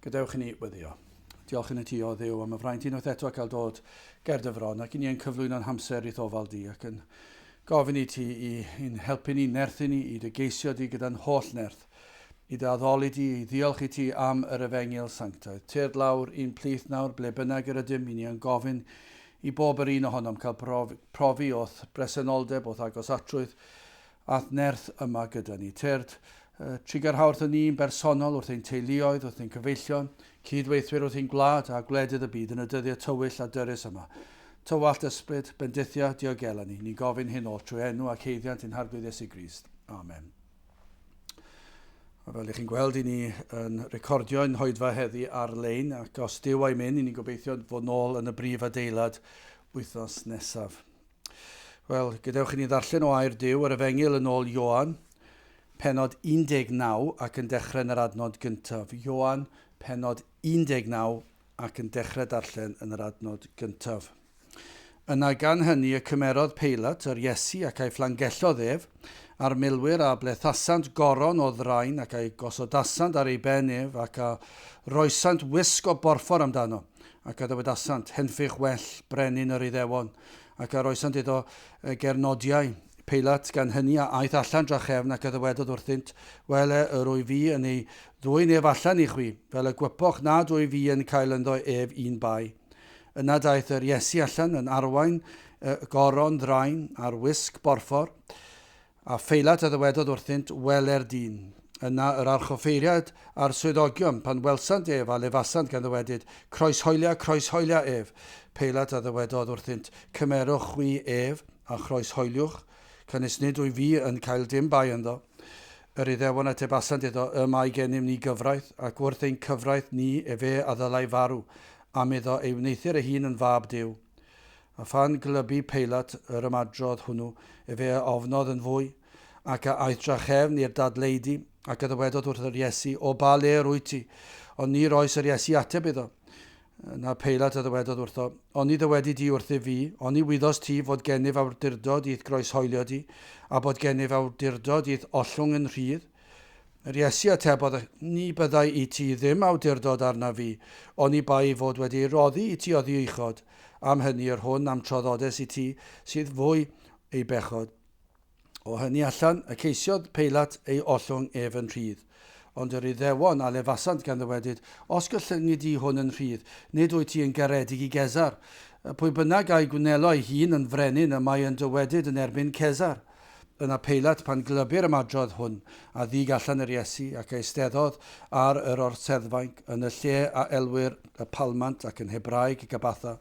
Gadewch i ni weddio. Diolch yn y ti o Dduw am y fraint unwaith eto cael dod ger dy fron ac i ni yn cyflwyno'n hamser i'th ofal di ac yn gofyn i ti i i'n helpu ni, nerthu ni, i dy geisio di gyda'n holl nerth, i dy addoli di, i ddiolch i ti am yr efengyl sanctaidd. Tyrd lawr i'n plith nawr, ble bynnag yr ydym, i ni yn gofyn i bob yr un ohonom cael profi, profi o'th bresenoldeb, o'th agosatrwydd, A'th nerth yma gyda ni. Tyrd, trugarha wrthon ni'n bersonol, wrth ein teuluoedd, wrth ein cyfeillion, cyd-weithwyr wrth ein gwlad a gwledydd y byd yn y dyddiau tywyll a dyrys yma. Tywallt ysbryd, bendithia, diogela ni. Ni'n gofyn hyn oll trwy enw ac haeddiant ein Harglwydd Iesu Grist. Amen. A fel ych chi'n gweld, i ni yn recordio ein hoedfa heddi ar-lein, ac os Duw a'i myn, i ni'n gobeithio fod nôl yn y brif adeilad wythnos nesaf. Wel, gadewch i ni ddarllen o air Duw yr Efengyl yn ôl Ioan, pennod 19 ac yn dechrau yn yr adnod gyntaf. Ioan, pennod 19 ac yn dechrau darllen yn yr adnod gyntaf. Yna gan hynny y cymerodd Peilat yr Iesu ac a'i fflangellodd ef, a'r milwyr a blethasant goron o ddrain ac a'i gosodasant ar ei ben ef ac a roesant wisg o borffor amdano, ac a ddywedasant, Henffych well, brenin yr Iddewon, ac a roesant iddo gernodiau. Peilat gan hynny a aeth allan drachefn ac a ddywedodd wrthynt, Wele, yr wyf fi yn ei ddwyn ef allan i chwi, fel y gwypoch nad wyf fi yn cael ynddo ef un bai. Yna daeth yr Iesu allan yn arwain y goron ddrain a'r wisg borffor, A Pheilat a ddywedodd wrthynt, Wele'r dyn. Yna yr archoffeiriaid a'r swyddogion, pan welsant ef, a lefasant gan ddywedyd, Croeshoelia, croeshoelia ef. Peilat a ddywedodd wrthynt, Cymerwch chwi ef, a chroeshoeliwch, canys nid wyf fi yn cael dim bai ynddo. Yr Iddewon atebasant iddo, Y mae gennym ni gyfraith, ac wrth ein cyfraith ni efe a ddylai farw, am iddo ei wneuthur ei hun yn fab Duw. A phan glybu Peilat yr ymadrodd hwnnw, efe a ofnodd yn fwy, ac a aeth drachefn i'r dadleudy, ac a ddywedodd wrth yr Iesu, O ba le yr wyt ti? Ond ni roes yr Iesu ateb iddo. Yna Peilat a ddywedodd wrtho, Oni ddywedi di wrthyf fi, oni wyddost ti fod gennyf awdurdod i'th groeshoelio di, a bod gennyf awdurdod i'th ollwng yn rhydd? Yr Iesu atebodd, Ni byddai i ti ddim awdurdod arnaf fi, oni bai ei fod wedi ei roddi i ti oddi uchod, am hynny yr hwn a'm traddodes i ti sydd fwy ei bechod. O hynny allan, y ceisiodd Peilat ei ollwng ef yn rhydd. Ond yr Iddewon a lefasant gan ddywedyd, Os gollyngi di hwn yn rhydd, nid wyt ti yn garedig i Gesar. Pwy bynnag a'i gwnelo ei hun yn frenin y mae yn dywedyd yn erbyn Cesar. Yna Peilat, pan glybu'r ymadrodd hwn, a ddug allan yr Iesu, ac a eisteddodd ar yr orseddfainc, yn y lle a elwir y Palmant, ac yn Hebraeg Gabatha.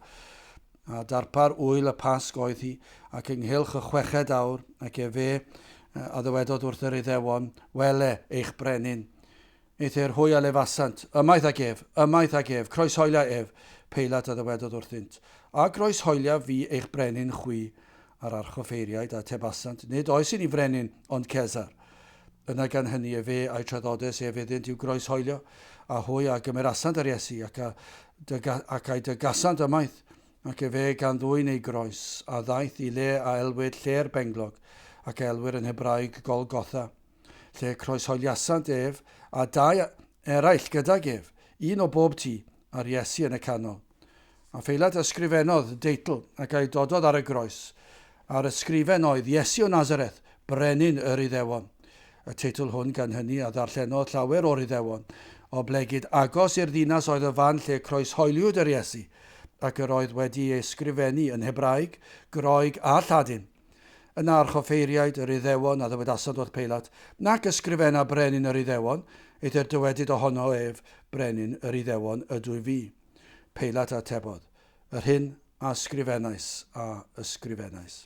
A darpar ŵyl y Pasg oedd hi, ac ynghylch y chweched awr, ac efe a ddywedodd wrth yr Iddewon, Wele, eich brenin. Eithr hwy a lefasant, Ymaith ag ef, ymaith ag ef, croeshoelia ef. Peilat a ddywedodd wrthynt, A groeshoeliaf fi eich brenin chwi? A'r archoffeiriaid a atebasant, Nid oes i ni frenin, ond Cesar. Yna gan hynny efe a'i traddodes ef iddynt i'w groeshoelio, a hwy a gymerasant yr Iesu, ac a dyga, ac a'i dygasant ymaith, ac efe gan ddwyn ei groes, a ddaeth i le a elwid Lle'r Benglog, ac a elwir yn Hebraeg Golgotha. lle croeshoeliasant ef a dau eraill gydag ef, un o bob tu, a'r Iesu yn y canol. A Pheilat ysgrifennodd deitl ac a'i dododd ar y groes, a'r ysgrifen oedd, Iesu o Nazareth, Brenin yr Iddewon. Y teitl hwn gan hynny a ddarllenodd llawer o'r Iddewon, oblegid agos i'r ddinas oedd y fan lle croeshoeliwyd yr Iesu, ac yr oedd wedi ei ysgrifennu yn Hebraeg, Groeg a Lladin. Yna archoffeiriaid yr Iddewon a ddywedasant wrth Peilat, Nac ysgrifenna brenin yr Iddewon, eithr dywedyd ohono ef, Brenin yr Iddewon ydw fi. Peilat a atebodd, Yr hyn a ysgrifennais a ysgrifennais.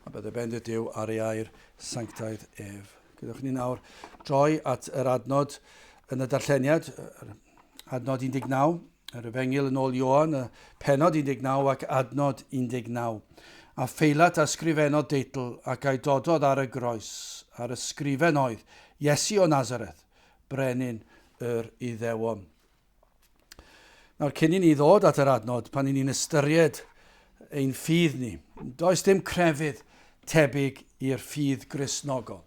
A bydde bendith Duw ar ei air sanctaidd ef. Gadewch ni nawr droi at yr adnod yn y darlleniad, adnod 19. Yr Efengyl yn ôl Ioan, y pennod 19 ac adnod 19. A Pheilat a ysgrifennodd deitl ac a'i dododd ar y groes, a'r ysgrifen oedd, Iesu o Nazareth, brenin yr Iddewon. Nawr, cyn i ni ddod at yr adnod, pan i ni'n ystyried ein ffydd ni, does dim crefydd tebyg i'r ffydd Gristnogol.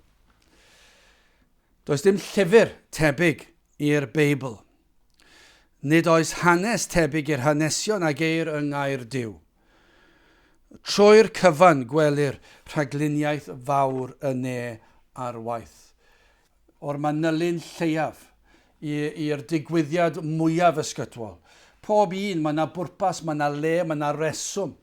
Does dim llyfr tebyg i'r Beibl. Nid oes hanes tebyg i'r hanesion a geir yng Ngair Duw. Trwy'r cyfan gwelir rhagluniaeth fawr y ne ar waith. O'r manylyn lleiaf i'r digwyddiad mwyaf ysgytwol. Pob un, mae yna bwrpas, mae yna le, mae yna reswm.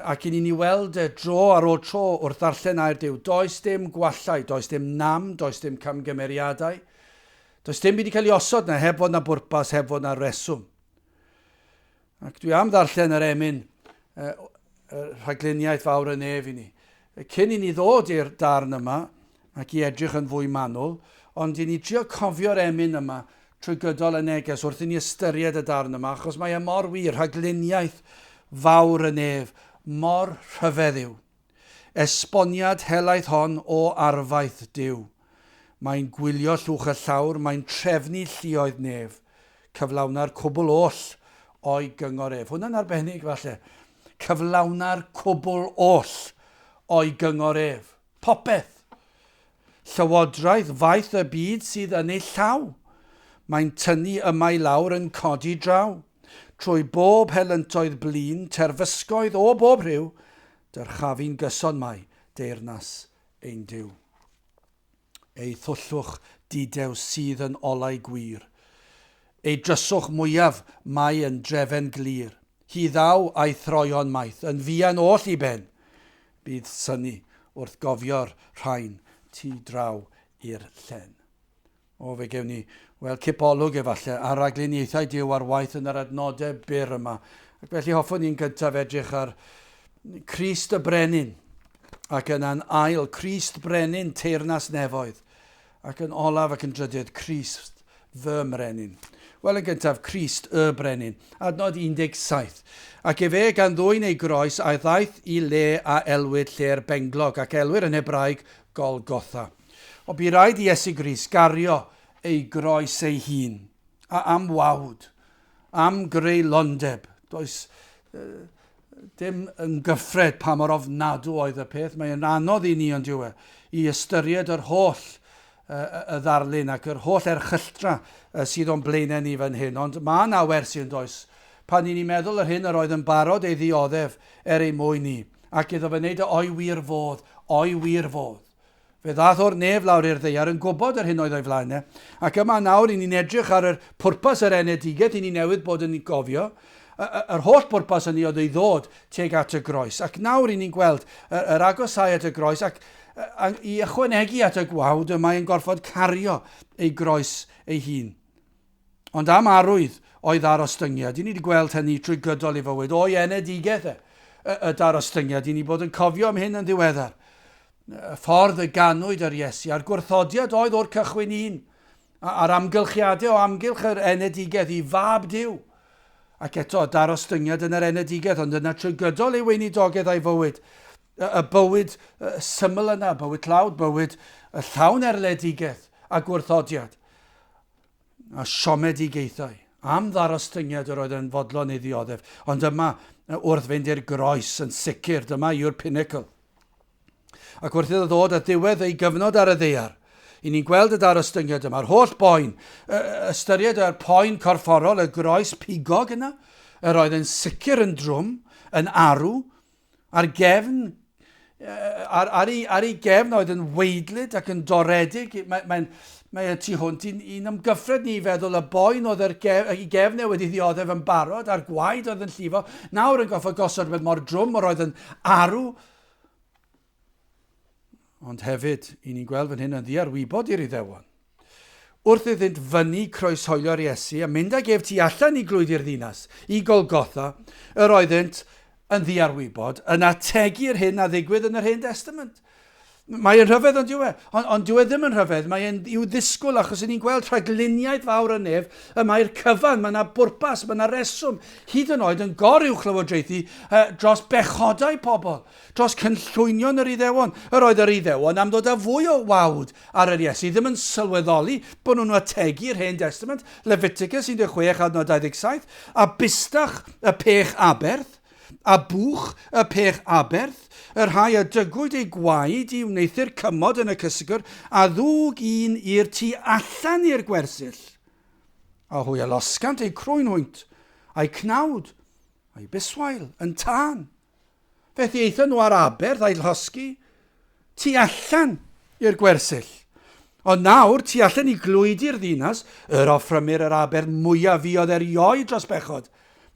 Ac i ni'n ei weld e dro ar ôl tro wrth ddarllen air Duw, does dim gwallau, does dim nam, does dim camgymeriadau. Does dim byd i cael ei osod na heb fod na bwrpas, heb fod na reswm. Ac dwi am ddarllen yr emyn y rhagluniaeth fawr y nef i ni. Cyn i ni ddod i'r darn yma ac i edrych yn fwy manwl, ond i ni drio cofio'r emyn yma trwy gydol y neges wrth i ni ystyried y darn yma, achos mae e mor wir, rhagluniaeth fawr y nef, mor rhyfedd yw. Esboniad helaeth hon o arfaeth Duw. Mae'n gwylio llwch y llawr, mae'n trefnu lluoedd nef. Cyflawna'r cwbl oll o'i gyngor ef. Hwnna'n arbennig, falle. Cyflawna'r cwbl oll o'i gyngor ef. Popeth. Llywodraeth faith y byd sydd yn ei llaw. Mae'n tynnu yma i lawr yn codi draw. Trwy bob helyntoedd blin, terfysgoedd o bob rhyw, dyrchafu'n gyson mae deyrnas ein Duw. Ei thwllwch didew sydd yn olau gwir. Ei dryswch mwyaf mae yn drefen glir. Hi ddaw a'i throion maith yn fuan oll i ben. Bydd synnu wrth gofio'r rhain tu draw i'r llen. O, fe gewn ni weld cipolwg efallai ar ragluniaethau Duw ar waith yn yr adnodau byr yma. Ac felly hoffwn i'n gyntaf edrych ar Crist y Brenin, ac yna'n ail, Crist Brenin Teyrnas Nefoedd, ac yn olaf ac yn drydydd, Crist fy mrenin. Wel, yn gyntaf, Crist y Brenin. Adnod 17. Ac efe gan ddwyn ei groes a ddaeth i le a elwid lle'r benglog, ac elwir yn Hebraeg Golgotha. O bu raid i Iesu Grist gario ei groes ei hun, a am wawd, am greulondeb. Does dim yn gyffred pa mor ofnadw oedd y peth. Mae'n anodd i ni, ond yw e, i ystyried yr holl y ddarlun ac yr holl erchylltra sydd o'n blaenau ni fan hyn. Ond mae yna wersi yn does, pan i ni'n meddwl yr hyn yr oedd yn barod ei ddioddef er ei mwyn ni, ac iddo fe wneud y o'i wir fodd, o'i wir fodd. Fe ddaeth o'r nef lawr i'r ddaear yn gwybod yr hyn oedd o'i flaen e. Ac yma nawr, i ni'n edrych ar yr pwrpas yr enedigaeth i ni newydd bod yn gofio. Yr holl bwrpas hynny oedd ei ddod tuag at y groes. Ac nawr i ni'n gweld yr, yr agosau at y groes ac i ychwanegu at y gwawd y mae'n gorfod cario ei groes ei hun. Ond am arwydd o'i ddarostyngiad, i ni wedi gweld hynny trwy gydol ei fywyd, o'i enedigaeth e, y, y darostyngiad, i ni bod yn cofio am hyn yn ddiweddar. Y ffordd y ganwyd yr Iesu, a'r gwrthodiad oedd o'r cychwyn un, a'r amgylchiadau o amgylch yr enedigaeth i fab Duw. Ac eto, darostyngiad yn yr enedigaeth, ond yna trwy gydol ei weinidogaeth a'i fywyd, y, y bywyd syml yna, bywyd tlawd, bywyd llawn erledigaeth a gwrthodiad a siomedigaethau am ddarostyngiad yr oedd yn fodlon ei ddioddef. Ond yma, wrth fynd i'r groes, yn sicr, dyma yw'r pinnacle. Ac wrth iddo ddod at ddiwedd ei gyfnod ar y ddaear, i ni'n gweld y darostyngiad yma, yr holl boen, ystyried yr poen corfforol, y groes pigog yna, yr oedd yn sicr yn drwm, yn arw, Ar gefn, ar, ar, ei, ar ei gefn oedd yn weidlyd ac yn doredig, mae'n mae, mae y tu hwnt i'n, i'n ymgyffred ni i feddwl y boen oedd yr gef, ei gefn e wedi ddioddef yn barod a'r gwaed oedd yn llifo, nawr yn goffa gosod rhywbeth mor drwm yr oedd yn arw. Ond hefyd, i ni'n gweld fan hyn yn ddiarwybod i'r Iddewon. Wrth iddynt fynnu croeshoelio'r Iesu a mynd ag ef tu allan i glwydi'r ddinas, i Golgotha, yr oeddynt yn ddiarwybod, yn ategu'r hyn a ddigwydd yn yr Hen Destament. Mae e'n rhyfedd ond yw e? Ond, ond dyw e ddim yn rhyfedd, mae e'n i'w ddisgwyl achos ni'n gweld rhagluniaeth fawr y nef, y mae'r cyfan, mae yna bwrpas, mae yna reswm, hyd yn oed yn goruwchlywodraethu uh, dros bechodau pobl. Dros cynllwynion yr Iddewon. Yr oedd yr Iddewon am ddod â fwy o wawd ar yr Iesu, ddim yn sylweddoli bod nhw'n ategu'r Hen Destament, Leviticus 16 adnod 27, a bustach y pech aberth, a buwch y pech aberth, y rhai a dygwyd eu gwaed i wneuthur cymod yn y cysegr, a ddwg un i'r tu allan i'r gwersyll. A hwy a losgant eu crwyn hwynt, a'u cnawd, a'u biswail, yn tân. Felly aethon nhw ar aberth a'i llosgi tu allan i'r gwersyll. Ond nawr, tu allan i glwydi'r ddinas, yr offrymir yr aberth mwyaf fuodd erioed dros bechod.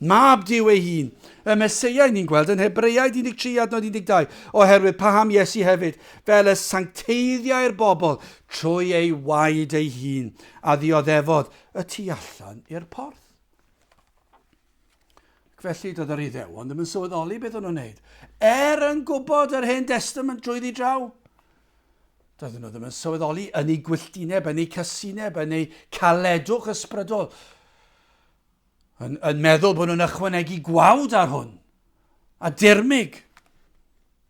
Mab Duw ei hun, y Meseia ni'n gweld yn Hebreaid 13 adnod 12, oherwydd paham Iesu hefyd, fel y sancteiddiau'r bobl trwy ei waed ei hun, a ddioddefodd y tu allan i'r porth. Ac felly, doedd yr Iddewon ddim yn sylweddoli beth o'n nhw'n wneud. Er yn gwybod yr Hen Destament drwyddi draw, doedden nhw ddim yn sylweddoli yn eu gwylltineb, yn eu casineb, yn eu caledwch ysbrydol, yn, yn meddwl bod nhw'n ychwanegu gwawd ar hwn, a dirmyg,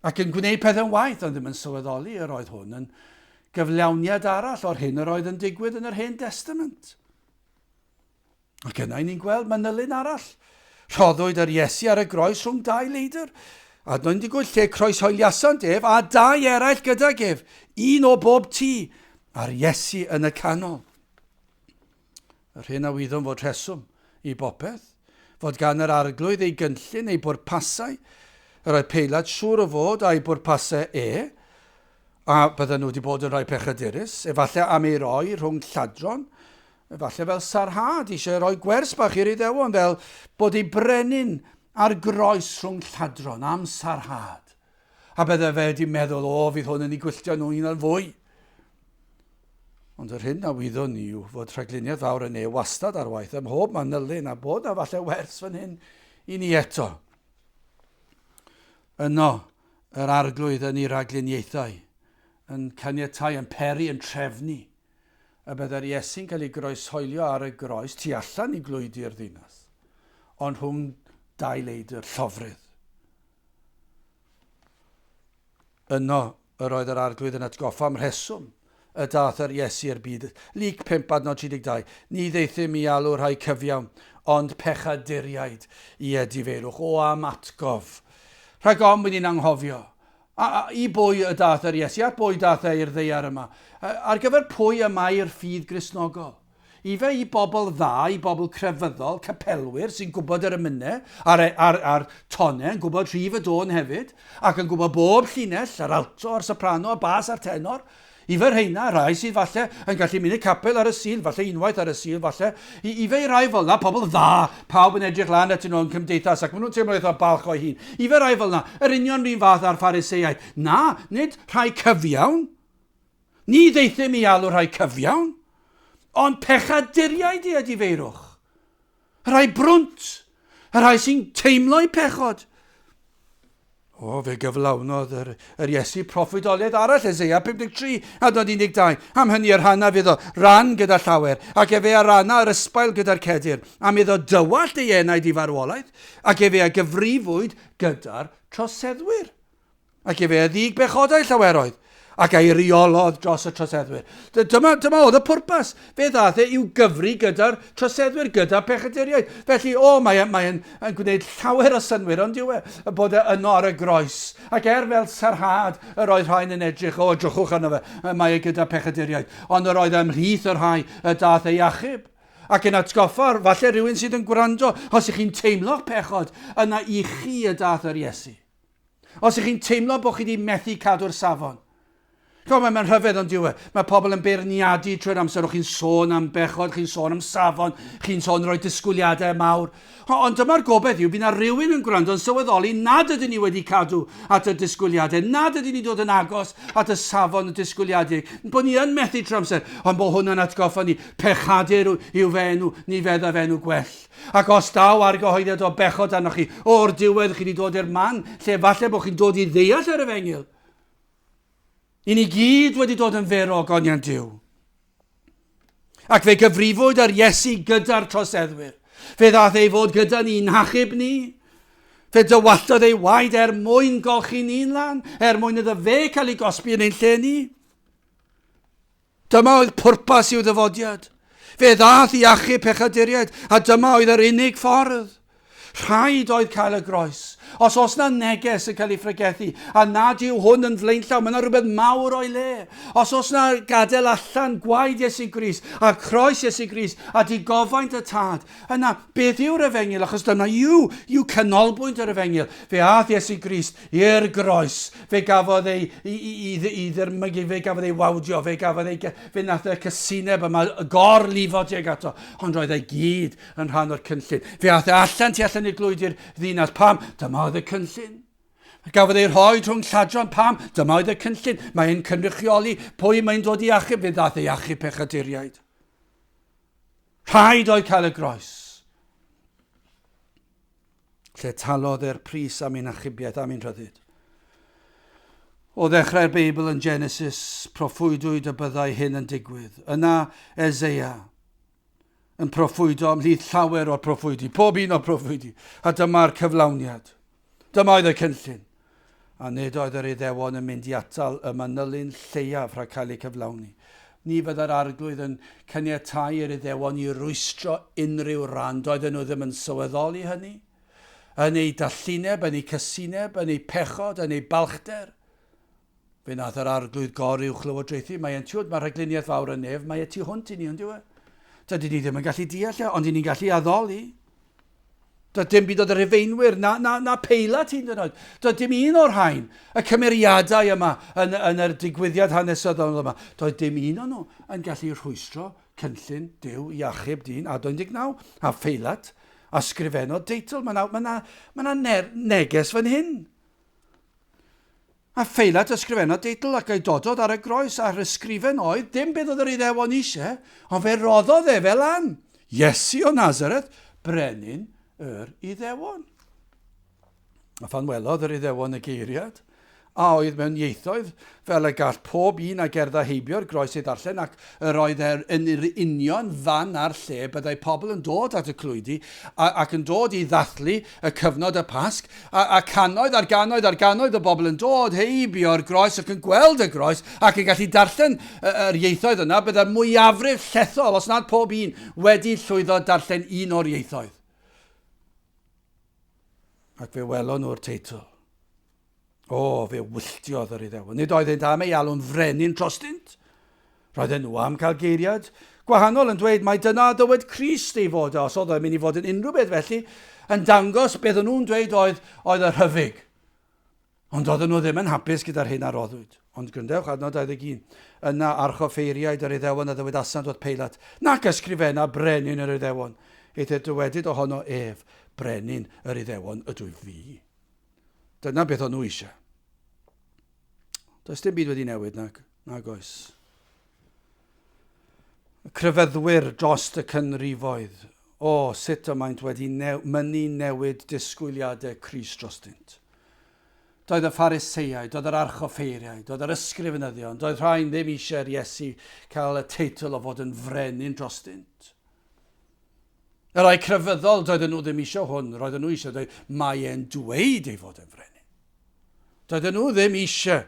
ac yn gwneud pethau'n waith, ond ddim yn sylweddoli yr oedd hwn yn gyflawniad arall o'r hyn yr oedd yn digwydd yn yr Hen Testament. Ac yna i ni'n gweld manylyn arall. Rhoddwyd yr Iesu ar y groes rhwng dau leidr. Adnod 18, lle croeshoeliasant ef a dau eraill gydag ef, un o bob tu, a'r Iesu yn y canol. Yr hyn a wyddom fod rheswm i bopeth, fod gan yr arglwydd ei gynllun, ei bwrpasau. Yr oedd Peilat siŵr o fod a'i bwrpasau e, a bydden nhw wedi bod yn rhai pechadurus, efallai am ei roi rhwng lladron, Efallai fel sarhad, eisiau rhoi gwers bach i'r Iddewon, fel bod ei brenin ar groes rhwng lladron am sarhad. A bydde fe wedi meddwl, o, fydd hwn yn ei gwylltio nhw un o'n fwy. Ond yr hyn a wyddwn ni yw fod rhagluniaeth fawr yn ei wastad ar waith ym mhob manylun a bod na falle wers fan hyn i ni eto. Yno, yr arglwydd yn ei ragluniaethau, yn caniatau, yn peri, yn trefnu y byddai'r Iesu'n cael ei groeshoelio ar y groes tu allan i glwydi'r ddinas, ond rhwng dau leidr llofrudd. Yno yr oedd yr arglwydd yn atgoffa am rheswm y daeth yr Iesu i'r byd. Luc 5 adnod 32. Ni ddaethum i alw rhai cyfiawn, ond pechaduriaid i edifeirwch. O am atgof! Rhag ofn bod ni'n anghofio. A, a, i bwy y daeth yr Iesu? At bwy daeth e i'r ddaear yma? Ar gyfer pwy y mae'r ffydd Gristnogol? Ife i bobl dda, i bobl crefyddol, capelwyr sy'n gwybod yr emynau a'r, e, a'r, a'r tonau, yn gwybod rhif y dôn hefyd, ac yn gwybod bob llinell, yr alto, a'r soprano, y bas a'r tenor. Ife rheina, rhai sydd falle yn gallu mynd i'r capel ar y Sul, falle unwaith ar y Sul, falle. I, ife i rai fel 'na, pobl dda, pawb yn edrych lan atyn nhw yn cymdeithas ac maen nhw'n teimlo eitha balch o'i hun. Ife rai fel 'na, yr union run fath â'r Phariseaid. Na, nid rhai cyfiawn. Ni ddaethum i alw rhai cyfiawn, ond pechaduriaid i edifeirwch. Y rhai brwnt, y rhai sy'n teimlo'u pechod. O, fe gyflawnodd yr, yr Iesu proffwydoliaeth arall, Eseia 53, adnod 12. Am hynny y rhanaf iddo ran gyda llawer, ac efe a ranna yr ysbail gyda'r cedir, am iddo dywallt ei enaid i farwolaeth, ac efe a gyfrifwyd gyda'r troseddwyr. Ac efe a ddug bechodau llaweroedd, ac a'i reolodd dros y troseddwyr. Dyma, dyma oedd y pwrpas. Fe ddaeth e i'w gyfri gyda'r troseddwyr, gyda pechaduriaid. Felly, o, mae e, mae e'n yn gwneud llawer o synwyr, ond yw e, bod e yno ar y groes. Ac er fel sarhad yr oedd rhain yn edrych, o, edrychwch arno fe, mae e gyda pechaduriaid. Ond yr oedd e ymhlith y rhai y daeth ei achub. Ac yn atgoffa, falle rhywun sydd yn gwrando, os ych chi'n teimlo'ch pechod, yna i chi y daeth yr Iesu. Os ych chi'n teimlo bod chi wedi methu cadw'r safon. Chymod, mae'n rhyfedd ond yw e. Mae pobl yn beirniadu trwy'r amser. O chi'n sôn am bechod, chi'n sôn am safon, chi'n sôn rhoi disgwyliadau mawr. Ond dyma'r gobaith yw, bydd na rhywun yn gwrando yn sylweddoli nad ydyn ni wedi cadw at y disgwyliadau, nad ydyn ni dod yn agos at y safon y disgwyliadau, bod ni yn methu trwy'r amser, ond bod hwnna'n atgoffa ni, pechadur yw fy enw, ni feddaf enw gwell. Ac os daw argyhoeddiad o bechod arnoch chi, o'r diwedd chi wedi dod i'r man lle falle bod chi'n dod i ddeall yr efengyl. I ni gyd wedi dod yn fer o ogoniant Duw. Ac fe gyfrifwyd ar Iesu gyda'r troseddwyr. Fe ddaeth ei fod gyda ni'n hachub ni. Fe dywalltodd ei waed er mwyn golchi ni'n lan, er mwyn iddo fe cael ei gosbi yn ein lle ni. Dyma oedd pwrpas i'w ddyfodiad. Fe ddaeth i achub pechaduriaid, a dyma oedd yr unig ffordd. Rhaid oedd cael y groes. Os oes na neges yn cael ei phregethu, a nad yw hwn yn flaenllaw, mae yna rhywbeth mawr o'i le. Os oes na gadael allan gwaed Iesu Grist, a croes Iesu Grist, a digofaint y Tad, yna beth yw'r efengyl? Achos dyna yw, yw canolbwynt yr efengyl. Fe ath Iesu Grist i'r groes, fe gafodd ei, i, i, i, i ddirmygu, fe gafodd ei wawdio, fe gafodd ei, fe nath y cysineb yma gorlifo tuag ato, ond roedd ei gyd yn rhan o'r cynllun. Fe ath e allan tu allan i'r glwydi'r ddinas. Pam? Dyma oedd y cynllun. Fe gafodd ei rhoi rhwng lladron. Pam? Dyma oedd y cynllun. Mae'n cynrychioli pwy mae'n dod i achub. Fe ddath ei achub pechaduriaid. Rhaid oedd cael y groes. Lle talodd e'r pris am ein achubiaeth, am ein rhyddid. O ddechrau'r Beibl yn Genesis, proffwydwyd y byddai hyn yn digwydd. Yna Eseia yn proffwydo ymhlith llawer o'r proffwydi, pob un o'r proffwydi, a dyma'r cyflawniad. Dyma oedd y cynllun. A nid oedd yr Iddewon yn mynd i atal y manylyn lleiaf rhag cael eu cyflawni. Ni fyddai'r Arglwydd yn caniatáu i'r Iddewon i rwystro unrhyw ran, doedden nhw ddim yn sylweddoli hynny. Yn eu dallineb, yn eu casineb, yn eu pechod, yn eu balchder. Fe wnaeth yr Arglwydd goruwchlywodraethu. Mae e'n tiwd, mae rhagluniaeth fawr yn nef, mae e tu hwnt i ni, ond yw e? Dydyn ni ddim yn gallu deall e, ond i ni'n gallu addoli. Doedd dim byd oedd y Rhufeinwyr, na, na, na Peilat hyd yn oed. Doedd dim un o'r rhain, y cymeriadau yma yn, yn yr digwyddiad hanesyddol yma, doedd dim un o'n nhw yn gallu rhwystro cynllun Duw i achub dyn adau 19. A Pheilat a sgrifennodd deitl. Mae yna ma na, ma na neges fan hyn. A Pheilat ysgrifennodd deitl ac a'i dododd ar y groes, a'r ysgrifen oedd, dim beth oedd yr Iddewon eisiau, ond fe roddodd e fel an, Iesu o Nazareth, brenin yr Iddewon. A phan welodd yr Iddewon y geiriad, a oedd mewn ieithoedd, fel y gall pob un a gerdda heibio'r groes ei ddarllen, ac yr oedd er yn yr union fan a'r lle byddai pobl yn dod at y clwydi ac yn dod i ddathlu y cyfnod y Pasg, A, a cannoedd ar gannoedd ar gannoedd o bobl yn dod heibio'r groes ac yn gweld y groes ac yn gallu darllen yr ieithoedd yna, byddai'r mwyafrif llethol, os nad pob un, wedi llwyddo darllen un o'r ieithoedd. Ac fe welon nhw'r teitl. O, fe wylltiodd yr Iddewon. Nid oeddynt am ei alw'n frenin drostynt. Roedden nhw am cael geiriad gwahanol yn dweud mai dyna a ddywed Crist ei fod, os oedd o'n mynd i fod yn unrhyw beth felly, yn dangos beth o'n nhw'n dweud oedd, oedd y rhyfyg. Ond oedden nhw ddim yn hapus gyda'r hyn a roddwyd. Ond gwrandewch, adnod 21. Yna archoffeiriaid yr Iddewon a ddywedasant wrth Peilat, nac ysgrifenna brenin yr Iddewon, eithr dywedyd ohono ef, brenin yr Iddewon ydw fi. Dyna beth o'n nhw eisiau. Does dim byd wedi newid nag, nag oes. Y crefyddwyr drost y cynrifoedd, o, sut y maent wedi new, mynnu newid disgwyliadau Crist drostynt. Doedd y Phariseiaid, doedd yr archoffeiriaid, doedd yr ysgrifenyddion, doedd rhain ddim eisiau'r Iesu cael y teitl o fod yn frenin drostynt. Y rhai crefyddol, doedden nhw ddim eisiau hwn, roedden nhw eisiau dweud, mae e'n dweud ei fod yn frenin. Doedden nhw ddim eisiau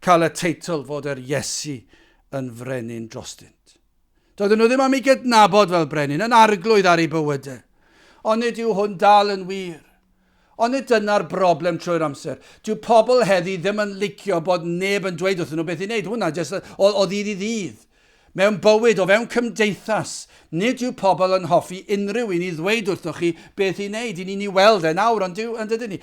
cael y teitl fod yr Iesu yn frenin drostynt. Doedden nhw ddim am ei gydnabod fel brenin, yn arglwydd ar ei bywydau. Ond nid yw hwn dal yn wir. Ond nid dyna'r broblem trwy'r amser. Dyw pobl heddi ddim yn licio bod neb yn dweud wrthyn nhw beth i wneud. Hwnna jyst o, o ddydd i ddydd. Mewn bywyd, o fewn cymdeithas, nid yw pobl yn hoffi unrhyw un i ddweud wrthoch chi beth i wneud. I ni'n ei weld e nawr, ond dyw, yn dydyn ni?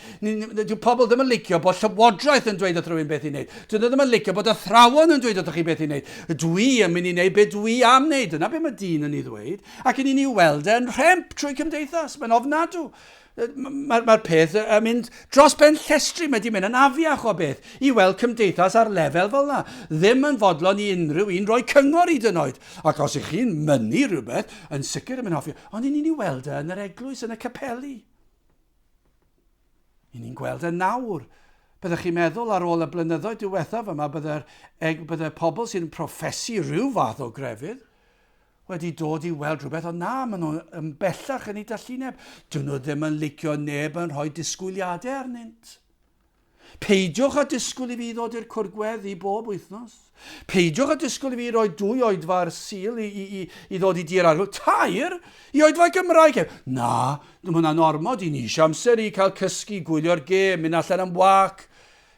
Dyw pobl ddim yn licio bod llywodraeth yn dweud wrth rhywun beth i wneud. Dyn nhw ddim yn licio bod athrawon yn dweud wrthoch chi beth i wneud. Dwi yn mynd i wneud beth dwi am wneud. Dyna beth mae dyn yn ei ddweud. Ac i ni'n ei weld e'n rhemp trwy cymdeithas. Mae'n ofnadw. Mae'r mae peth yn mynd dros ben llestri, mae di mynd yn afiach o beth i weld cymdeithas ar lefel fel yna. Ddim yn fodlon i unrhyw un roi cyngor i dyn oed. Ac os ych chi'n mynnu rhywbeth, yn sicr yn mynd hoffi. Ond i ni'n ei weld e yn yr eglwys, yn y capeli. I ni'n gweld e nawr. Byddech chi'n meddwl ar ôl y blynyddoedd diwethaf yma, byddai'r bydde pobl sy'n proffesu rhyw fath o grefydd, wedi dod i weld rhywbeth, ond na, maen nhw yn bellach yn eu dallineb. Dyn nhw ddim yn licio neb yn rhoi disgwyliadau arnynt. Peidiwch â disgwyl i fi ddod i'r cwrdd gweddi bob wythnos. Peidiwch â disgwyl i fi roi dwy oedfa ar Sul i, i, i, i ddod i dir arglwydd. Tair? I oedfa Gymraeg? Na, mae hwnna'n ormod i ni eisiau amser i cael cysgu, gwylio'r gêm, mynd allan am wac,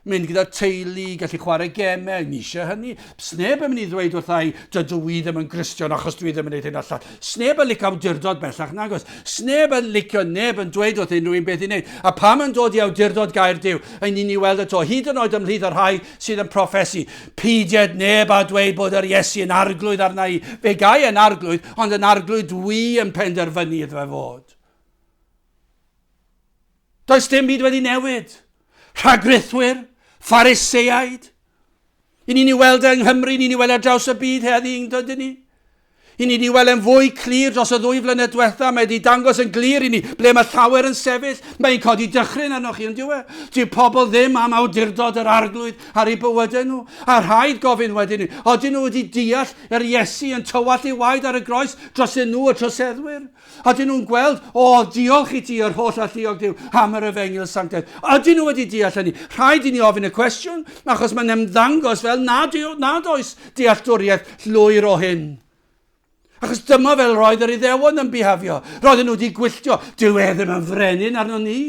mynd gyda'r teulu, gallu chwarae gemau, ni eisiau hynny. Sneb yn mynd i ddweud wrtha i, dydw i ddim yn Gristion achos dwi ddim yn gwneud hyn a llall. Sneb yn licio awdurdod bellach, nagos. Sneb yn licio neb yn dweud wrth unrhyw un beth i wneud. A pam yn dod i awdurdod gair Duw, ein ni'n ei weld eto, hyd yn oed ymhlith y rhai sydd yn proffesu, peidied neb a dweud bod yr Iesu yn arglwydd arna i. Fe gai yn arglwydd, ond yn arglwydd dwi yn penderfynu iddo fe fod. Does dim byd wedi newid. Rhagrithwyr, Phariseaid. I ni'n ei weld e yng Nghymru, ni'n ei weld ar draws y byd heddi, yn dydyn ni? I ni wedi weld e'n fwy clir dros y ddwy flynedd diwetha, mae wedi dangos yn glir i ni ble mae llawer yn sefyll. Mae'n codi dychryn arnoch chi, yn dyw e? Dyw pobl ddim am awdurdod yr arglwydd ar eu bywydau nhw. A rhaid gofyn wedyn ni, odyn nhw wedi deall yr Iesu yn tywallt ei waed ar y groes drosyn nhw y troseddwyr? Ydyn nhw'n gweld, o, diolch i ti yr holl alluog Duw am yr efengyl sanctaidd. Ydyn nhw wedi deall hynny? Rhaid i ni ofyn y cwestiwn, achos mae'n ymddangos fel nad, nad oes dealltwriaeth lwyr o hyn. Achos dyma fel roedd yr Iddewon yn bihafio. Roedden nhw wedi gwylltio. Dyw e ddim yn frenin arno ni.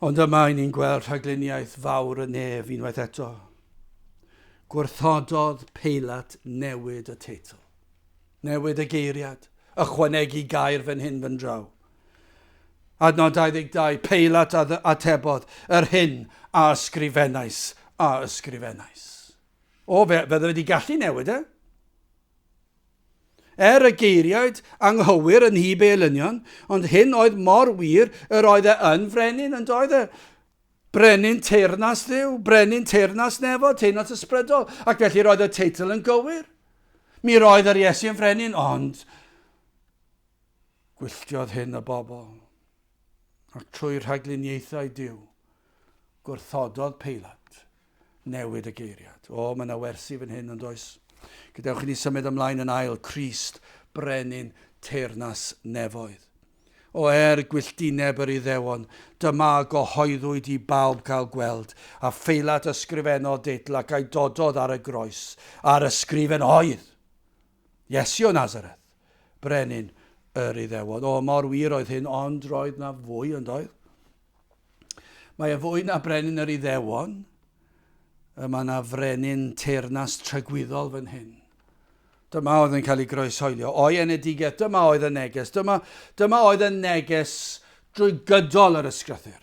Ond yma i ni'n gweld rhagluniaeth fawr y nef unwaith eto. Gwrthododd Peilat newid y teitl. Newid y geiriad, ychwanegu gair fan hyn fan draw. Adnod 22, Peilat a atebodd, yr hyn a ysgrifennais, a ysgrifennais. O, fe, fe wedi gallu newid e. Er y geiriaid anghywir yn nhyb ei elynion, ond hyn oedd mor wir, yr oedd e yn frenin, yn doedd e? Brenin teyrnas Dduw, brenin teyrnas nefod, teyrnas ysbrydol, ac felly roedd y teitl yn gywir. Mi roedd yr Iesu yn frenin, ond gwylltiodd hyn y bobl. Ac trwy rhagluniaethau Duw, gwrthododd Peilat newid y geiriad. O, mae yna wersi fan hyn, ond oes? Gadewch i ni symud ymlaen yn ail, Crist, brenin teyrnas nefoedd. O er gwylltineb yr Iddewon, dyma a gyhoeddwyd i bawb cael gweld, a Pheilat ysgrifennodd deitl ac a'i dododd ar y groes, a'r ysgrifen oedd, Iesu o Nazareth, brenin yr Iddewon. O, mor wir oedd hyn, ond roedd na fwy, yn doedd? Mae e fwy na brenin yr Iddewon. Mae yna frenin teyrnas tragwyddol fan hyn. Dyma oedd yn cael ei groeshoelio. O'i enedigaeth, dyma oedd y neges. Dyma, dyma oedd y neges drwy gydol yr ysgrythyr.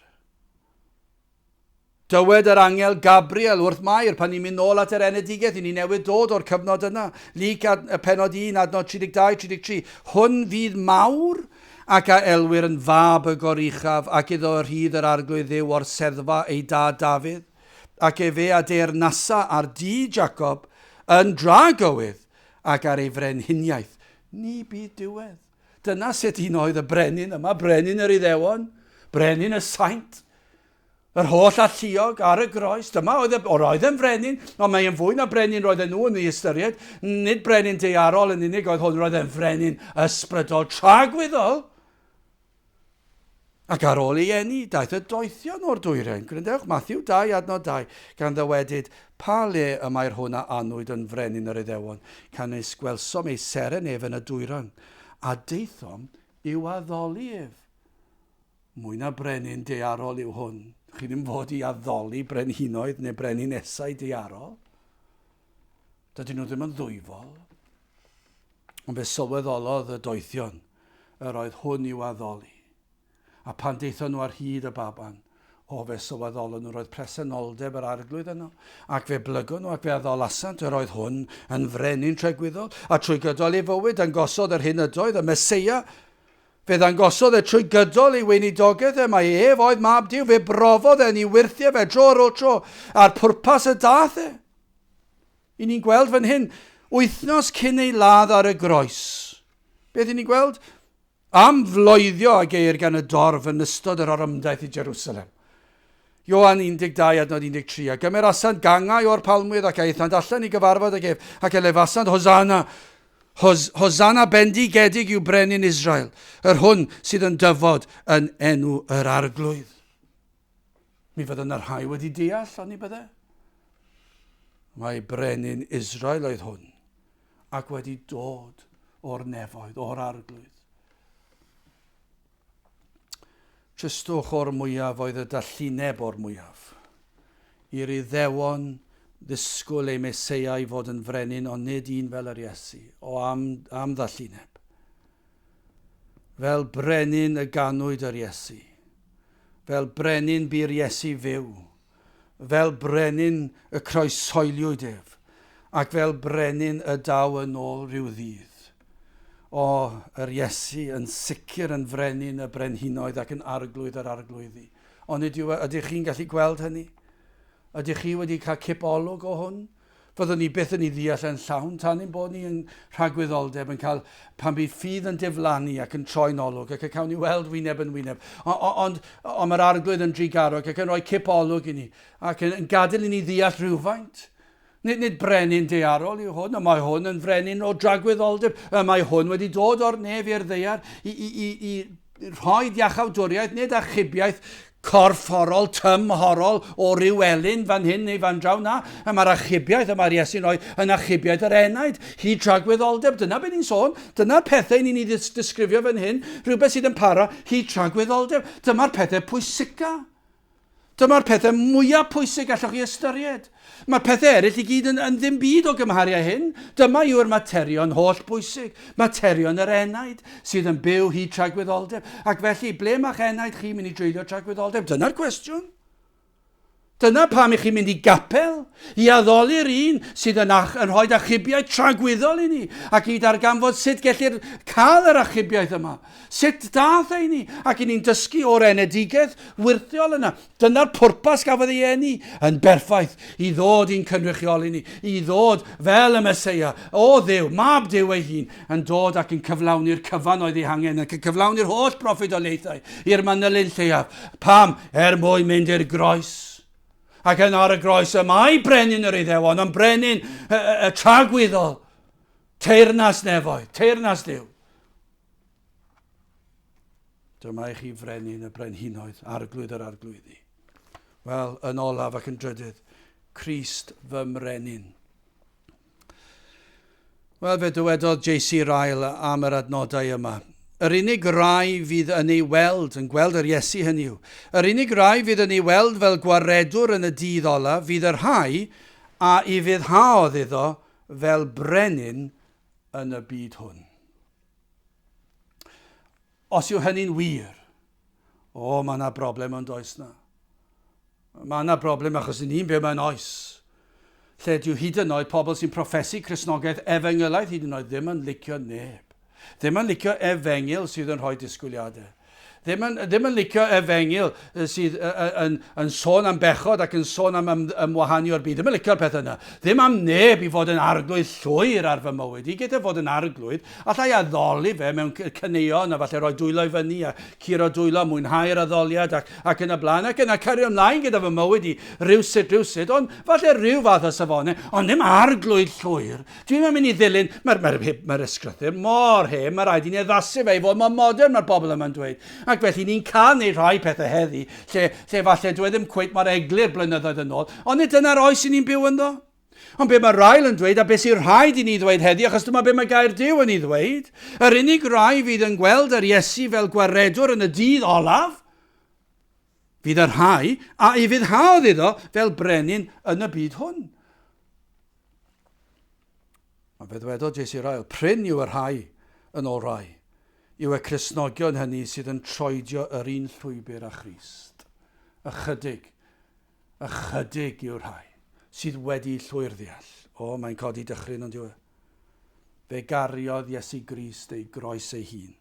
Dywed yr angel Gabriel wrth Mair pan ni'n mynd nôl at yr enedigaeth, i ni newydd dod o'r cyfnod yna. Luc ad, y penod 1, adnod 32, 33. Hwn fydd mawr ac a elwir yn fab y goruchaf, ac iddo y rhydd yr Arglwydd Dduw o'r seddfa ei dad Dafydd, ac efe a deyrnasa ar dŷ Jacob yn dragywydd, ac ar ei frenhiniaeth ni bydd diwedd. Dyna sut un oedd y brenin yma, brenin yr Iddewon, brenin y saint. Yr holl alluog ar y groes. Dyma oedd y... O, roedd e'n frenin, ond mae e'n fwy na brenin roedden nhw yn ei ystyried. Nid brenin daearol yn unig oedd hwn, roedd e'n frenin ysbrydol tragwyddol. Ac ar ôl ei eni, daeth y doethion o'r dwyrain. Gwrandewch, Matthew 2, adnod 2, gan ddywedyd, pa le y mae'r hwn a anwyd yn frenin yr Iddewon? Canys gwelsom ei seren ef yn y dwyrain, a daethom i'w addoli ef. Mwy na brenin daearol yw hwn. Chi ddim fod i addoli brenhinoedd neu breninesau daearol. Dydyn nhw ddim yn ddwyfol. Ond fe sylweddolodd y doethion yr oedd hwn i'w addoli. A pan daethon nhw ar hyd y baban, o fe sylweddolon nhw roedd presenoldeb yr arglwydd yno, ac fe blygon nhw ac fe addolasant yr oedd hwn yn frenin tregwyddol, a trwy gydol ei fywyd dangosodd yr hyn ydoedd, y Meseia, Fe ddangosodd e trwy gydol ei weinidogaeth e mai ef oedd Mab Duw. Fe brofodd e yn ei wyrthiau fe dro ar ôl tro, a'r pwrpas y daeth e. I ni'n gweld fan hyn, wythnos cyn ei ladd ar y groes. Beth i ni'n gweld? Am floeddio a geir gan y dorf yn ystod yr orymdaith i Jerusalem. Ioan 12 adnod 13. A gymerasant gangau o'r palmwydd ac aethant allan i gyfarfod ag ef, ac elefasant Hosanna. Hos, Hosanna bendigedig yw brenin Israel, yr hwn sydd yn dyfod yn enw yr arglwydd. Mi fydde yna rhai wedi deall, oni bydde? Mae brenin Israel oedd hwn, ac wedi dod o'r nefoedd, o'r arglwydd. Tristwch o'r mwyaf oedd y dallineb o'r mwyaf. I'r Iddewon ddisgwyl eu Meseia i fod yn frenin ond nid un fel yr Iesu, o am, am ddallineb. Fel brenin y ganwyd yr Iesu. Fel brenin bu'r Iesu fyw. Fel brenin y croeshoeliwyd ef, ac fel brenin y daw yn ôl rhyw ddydd. O, yr Iesu yn sicr yn frenin y brenhinoedd ac yn arglwydd yr arglwyddi. Onid yw e, ydych chi'n gallu gweld hynny? Ydych chi wedi cael cip olwg o hwn? Fyddwn ni byth yn ei ddeall yn llawn tan ein bod ni yng nhragwyddoldeb yn cael pan bydd ffydd yn diflannu ac yn troi'n olwg ac y cawn ni weld wyneb yn wyneb. Ond, ond mae'r Arglwydd yn drugarog ac yn rhoi cip olwg i ni ac yn, yn gadael i ni ddeall rhywfaint. Nid, nid brenin daearol yw hwn, y mae hwn yn frenin o dragwyddoldeb. Y mae hwn wedi dod o'r nef i'r ddaear i, i, i, i rhoi iachawdwriaeth, nid achubiaeth corfforol, tymhorol o ryw elyn fan hyn neu fan draw, na. Y mae'r achubiaeth y mae'r Iesu'n rhoi yn achubiaeth yr enaid, hyd tragwyddoldeb. Dyna beth ni'n sôn. Dyna'r pethau ni'n ei ddisgrifio fan hyn, rhywbeth sydd yn para hyd tragwyddoldeb. Dyma'r pethau pwysica. Dyma'r pethau mwyaf pwysig allwch chi ystyried. Mae'r pethau eraill i gyd yn, yn ddim byd o gymharu â hyn. Dyma yw'r materion holl bwysig, materion yr enaid sydd yn byw hyd tragwyddoldeb. Ac felly, ble mae'ch enaid chi'n mynd i dreulio tragwyddoldeb? Dyna'r cwestiwn. Dyna pam i chi'n mynd i gapel, i addoli'r un sydd yn, ach, yn rhoi achubiaeth tragwyddol i ni, ac i darganfod sut gellir cael yr achubiaeth yma. Sut dath e i ni? Ac i ni'n dysgu o'r enedigaeth wyrthiol yna. Dyna'r pwrpas gafodd ei eni yn berffaith, i ddod i'n cynrychioli ni, i ddod fel y Meseia, o Dduw, mab Duw ei hun, yn dod ac yn cyflawni'r cyfan oedd ei hangen, ac yn cyflawni'r holl broffwydoliaethau i'r manylyn lleiaf. Pam? Er mwyn mynd i'r groes. Ac yn ar y groes y mae brenin yr Iddewon, ond brenin y, y, y tragwyddol, teyrnas nefoedd, teyrnas Duw. Dyma i chi frenin y brenhinoedd, arglwydd yr arglwyddi. Wel, yn olaf ac yn drydydd, Crist fy mrenin. Wel, fe dywedodd J.C. Ryle am yr adnodau yma. Yr unig rai fydd yn ei weld, yn gweld yr Iesu hynny yw, yr unig rai fydd yn ei weld fel gwaredwr yn y dydd olaf fydd y rhai a ufuddhaodd iddo fel brenin yn y byd hwn. Os yw hynny'n wir, o, mae yna broblem ond oes na. Mae yna broblem achos ni'n byw mewn oes lle dyw hyd yn oed pobl sy'n proffesu Cristnogaeth efengylaidd hyd yn oed ddim yn licio neb. Ddim yn licio efengyl sydd yn rhoi disgwyliadau. Ddim yn, ddim yn licio efengyl sydd yn, yn sôn am bechod ac yn sôn am ym, ymwahanu o'r byd. Ddim yn licio'r peth yna. Ddim am neb i fod yn arglwydd llwyr ar fy mywyd i. Gyda fod yn arglwydd, allai addoli fe mewn caneuon a falle rhoi dwylo i fyny a curo dwylo, mwynhau'r addoliad ac, ac yn y blaen, ac yna cario ymlaen gyda fy mywyd i rywsut, rywsut, ond falle rhyw fath o safonau, ond ddim arglwydd llwyr. Dwi'm yn mynd i ddilyn, mae'r mae, mae ysgrythur mor hen, mae rhaid i ni addasu fe i fod mor modern, mae'r bobl yma'n dweud. Ac felly ni'n cael neu rhai pethau heddi, lle, lle falle dwi e ddim cweit mor eglur blynyddoedd yn ôl, ond nid dyna'r oes i ni'n byw ynddo. Ond be mae Ryle yn dweud, a beth sy'n rhaid i ni ddweud heddi, achos dyma be mae gair Duw yn ei ddweud, yr unig rai fydd yn gweld yr Iesu fel gwaredwr yn y dydd olaf, fydd y rhai a ufuddhaodd iddo fel brenin yn y byd hwn. Ond fe ddwedodd J.C. Ryle, prin yw y rhai, yn ôl rai, yw y Cristnogion hynny sydd yn troedio yr un llwybr â Christ. Ychydig, ychydig yw'r rhai sydd wedi llwyr ddeall. O, mae'n codi dychryn ond yw e. Fe gariodd Iesu Grist ei groes ei hun.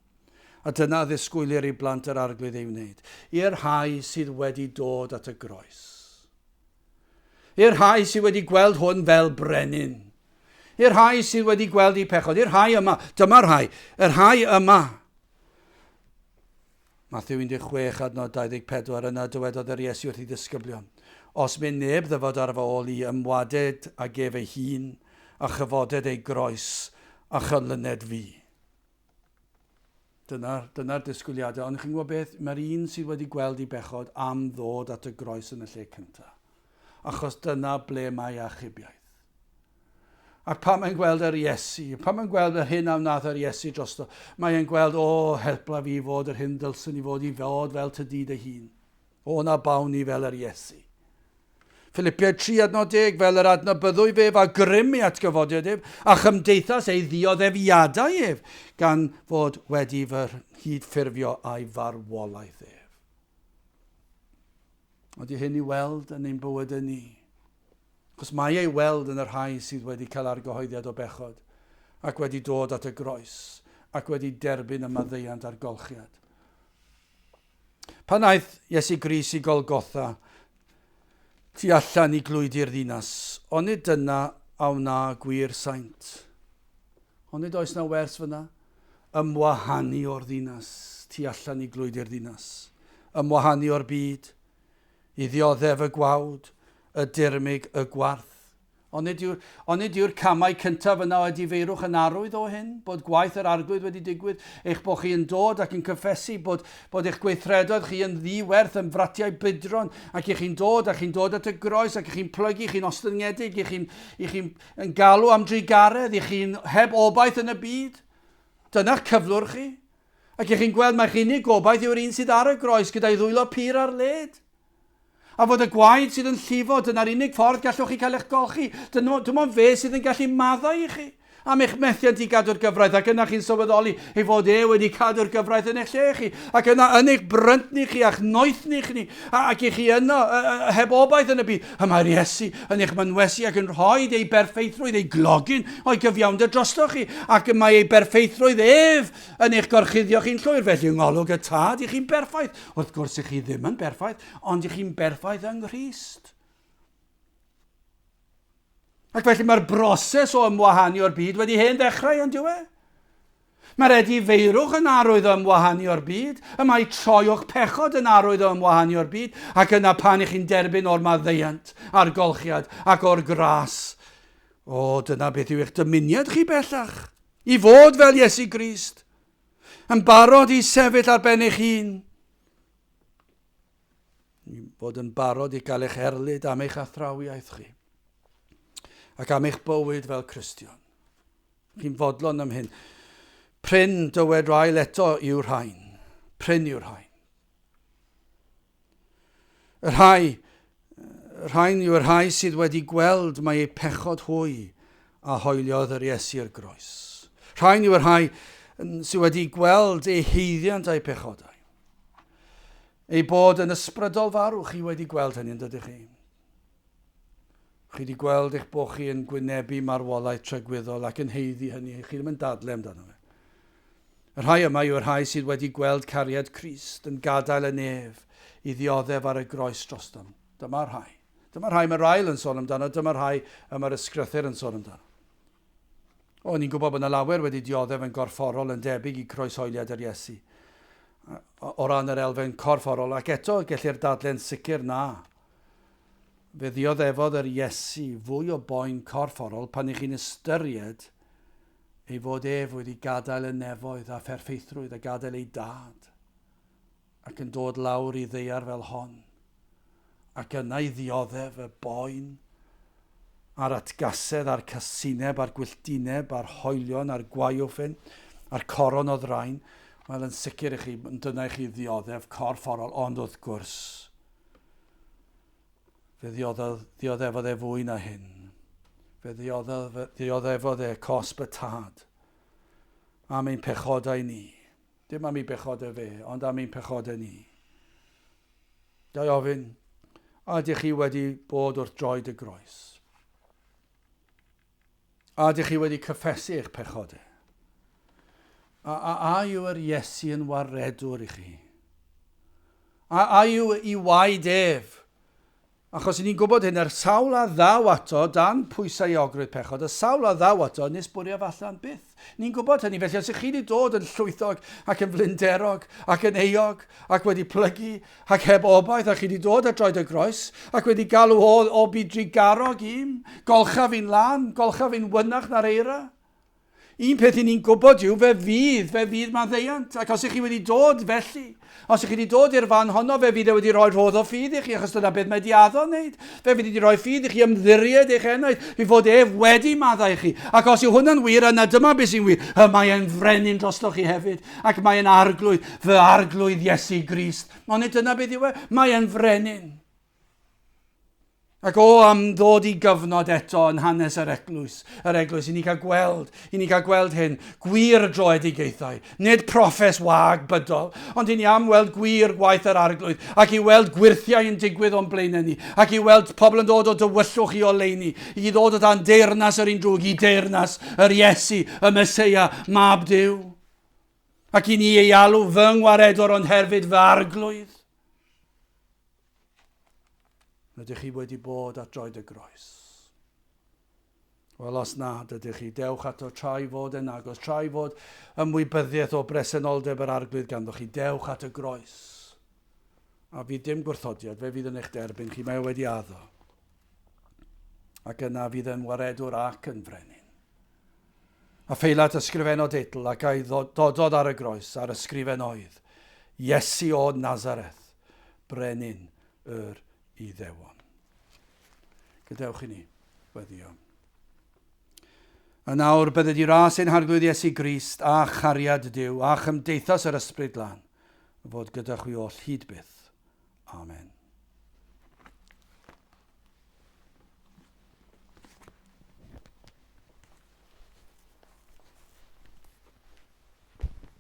A dyna ddisgwylir i blant yr Arglwydd ei wneud, i'r rhai sydd wedi dod at y groes. I'r rhai sydd wedi gweld hwn fel brenin. I'r rhai sydd wedi gweld eu pechod. I'r rhai yma. Dyma'r rhai. Y rhai yma. Matthew 16 adnod 24 yna dywedodd yr Iesu wrth ei ddisgyblion. Os mynd neb ddyfod ar fy ôl i ymwaded ag ef ei hun a chyfoded ei groes a chynlyned fi. Dyna'r dyna disgwyliadau. Ond chi'n gwybod beth? Mae'r un sydd wedi gweld ei bechod am ddod at y groes yn y lle cyntaf. Achos dyna ble mae achubiaeth. Ac pan mae'n gweld yr Iesu, pan mae'n gweld yr hyn a wnaeth yr Iesu drosto, mae'n gweld, o, helpla fi fod yr hyn dylswn i fod i fod fel ty di dy hun. O, na bawn ni fel yr Iesu. Philippiaid 3 adnod 10, fel yr adnabyddwy fef a grym ei atgyfodiad ef, a chymdeithas ei ddioddefiadau ef, gan fod wedi fy nghyd-ffurfio a'i farwolaeth ef. Ydy hyn i weld yn ein bywydau ni? Achos mae ei weld yn y rhai sydd wedi cael argyhoeddiad o bechod, ac wedi dod at y groes, ac wedi derbyn y maddeuant a'r golchiad. Pan aeth Iesu Grist i Golgotha, tu allan i glwydi'r ddinas, onid dyna a wna gwir saint? Onid oes na wers fyna? Ymwahanu o'r ddinas, tu allan i glwydi'r ddinas. Ymwahanu o'r byd, i ddioddef y gwawd, y dirmyg, y gwarth. Onid yw'r, onid yw'r camau cyntaf yna o edifeirwch yn arwydd o hyn? Bod gwaith yr Arglwydd wedi digwydd, eich bod chi yn dod ac yn cyffesu bod, bod eich gweithredoedd chi yn ddi-werth, yn fratiau budron, ac i chi'n dod ac chi'n dod at y groes ac i chi'n plygu, chi'n ostyngedig, i chi'n i chi'n yn galw am drugaredd, i chi'n heb obaith yn y byd. Dyna'ch cyflwr chi. Ac i chi'n gweld mai'ch unig gobaith yw'r un sydd ar y groes gyda'i ddwylo pur ar led. A fod y gwaed sydd yn llifo, dyna'r unig ffordd gallwch chi cael eich golchi. Dim ond fe sydd yn gallu maddau i chi am eich methiant i gadw'r gyfraith, ac yna chi'n sylweddoli ei fod e wedi cadw'r gyfraith yn eich lle chi, ac yna yn eich bryntni chi a'ch noethni chi, ac i chi yno heb obaith yn y byd, y mae'r Iesu yn eich mynwesu ac yn rhoi ei berffeithrwydd, ei glogyn o'i gyfiawnder drostoch chi, ac y mae ei berffeithrwydd ef yn eich gorchuddio chi'n llwyr, felly yng ngolwg y Tad i chi'n berffaith. Wrth gwrs, i chi ddim yn berffaith, ond i chi'n berffaith yng Nghrist. Ac felly mae'r broses o ymwahanu o'r byd wedi hen ddechrau, ond yw e? Mae'r edifeirwch yn arwydd o ymwahanu o'r byd, y mae troi o'ch pechod yn arwydd o ymwahanu o'r byd, ac yna pan i chi'n derbyn o'r maddeuant a'r golchiad ac o'r gras, o, dyna beth yw eich dymuniad chi bellach, i fod fel Iesu Grist. Yn barod i sefyll ar ben eich hun. I fod yn barod i gael eich erlid am eich athrawiaeth chi. Ac am eich bywyd fel Cristion. Chi'n fodlon am hyn. Prin, dywed Ryle eto, yw'r rhain. Prin yw'r rhain. Y rhai, y rhain yw y rhai sydd wedi gweld mai eu pechod hwy a hoeliodd yr Iesu i'r groes. Rhain yw y rhai sydd wedi gweld eu haeddiant a'u pechodau. Eu bod yn ysbrydol farw, chi wedi gweld hynny yn dydych chi? Chi wedi gweld eich bod chi yn gwynebu marwolaeth tragwyddol ac yn haeddu hynny, chi ddim yn dadle amdano fe. Y rhai yma yw'r rhai sydd wedi gweld cariad Crist yn gadael y nef i ddioddef ar y groes drostom. Dyma'r rhai. Dyma'r rhai mae Ryle yn sôn amdano, dyma'r rhai y mae'r ysgrythur yn sôn amdano. O, ni'n gwybod bod yna lawer wedi dioddef yn gorfforol yn debyg i croeshoeliad yr Iesu. O ran yr elfen corfforol, ac eto gellir dadle'n sicr na. Fe ddioddefodd yr Iesu fwy o boen corfforol pan i chi'n ystyried ei fod ef wedi gadael y nefoedd a pherffeithrwydd a gadael ei dad ac yn dod lawr i ddaear fel hon ac yna i ddioddef y boen a'r atgasedd a'r casineb a'r gwylltineb a'r hoelion a'r gwaywffyn a'r coron o ddrain, wel yn sicr i chi, dyna i chi ddioddef corfforol, ond wrth gwrs, Fe ddioddefodd e fwy na hyn. Fe ddioddefodd e cosb y tad am ein pechodau ni. Dim am ei bechodau fe, ond am ein pechodau ni. Ga i ofyn, a ydych chi wedi bod wrth droed y groes? A ydych chi wedi cyffesu eich pechodau? A, a, a yw yr Iesu yn waredwr i chi? A, a yw i waed ef? Achos i ni'n gwybod hyn, yr sawl a ddaw ato dan pwysau euogrwydd pechod, y sawl a ddaw ato nis bwriaf allan byth. Ni'n gwybod hynny, felly os ych chi wedi dod yn llwythog ac yn flinderog ac yn euog ac wedi plygu Ac heb obaith, a chi wedi dod at droed y groes, ac wedi galw o, o bu drugarog i'm, golcha fi'n lân, golcha fi'n wynach na'r eira. Un peth i ni'n gwybod yw fe fydd, fe fydd maddeuant. Ac os ych chi wedi dod felly, os ych chi wedi dod i'r fan honno, fe fydd e wedi rhoi rhodd o ffydd i chi, achos dyna beth mae di addo wneud. Fe fydd wedi rhoi ffydd i chi ymddiried eich enaid, i fod ef wedi maddau i chi. Ac os yw hwnna'n wir, yna dyma beth sy'n wir. Y mae e'n frenin drostoch chi hefyd, ac mae e'n arglwydd, fy arglwydd Iesu Grist. Ond nid dyna beth yw e, mae e'n frenin. Ac o am ddod i gyfnod eto yn hanes yr eglwys, yr eglwys, i ni cael gweld, i ni cael gweld hyn, gwir droedigaethau, nid proffes wag bydol, ond i ni am weld gwir gwaith yr arglwydd, ac i weld gwyrthiau yn digwydd o'n blaenau ni, ac i weld pobl yn dod o dywyllwch i oleuni, i ddod o dan deyrnas yr un drwg, i deyrnas yr Iesu, y Meseia, Mab Duw. Ac i ni ei alw fy ngwaredwr ond herfyd fy arglwydd. Ydych chi wedi bod at droed y groes? Wel, os nad ydych chi, dewch ato tra i fod yn agos, tra i fod ymwybyddiaeth o bresenoldeb yr arglwydd ganddo chi, dewch at y groes. A fydd dim gwrthodiad, fe fydd yn eich derbyn chi, mae o wedi addo. Ac yna fydd yn waredwr ac yn frenin. A Pheilat ysgrifennodd deitl ac a'i ddododd ar y groes a'r ysgrifen oedd, Iesu o Nazareth, brenin yr Iddewon. Gadewch i ni weddio. A nawr bydded i ras ein Harglwydd Iesu Grist a chariad Duw a chymdeithas yr Ysbryd Glân fod gyda chwi oll hyd byth. Amen.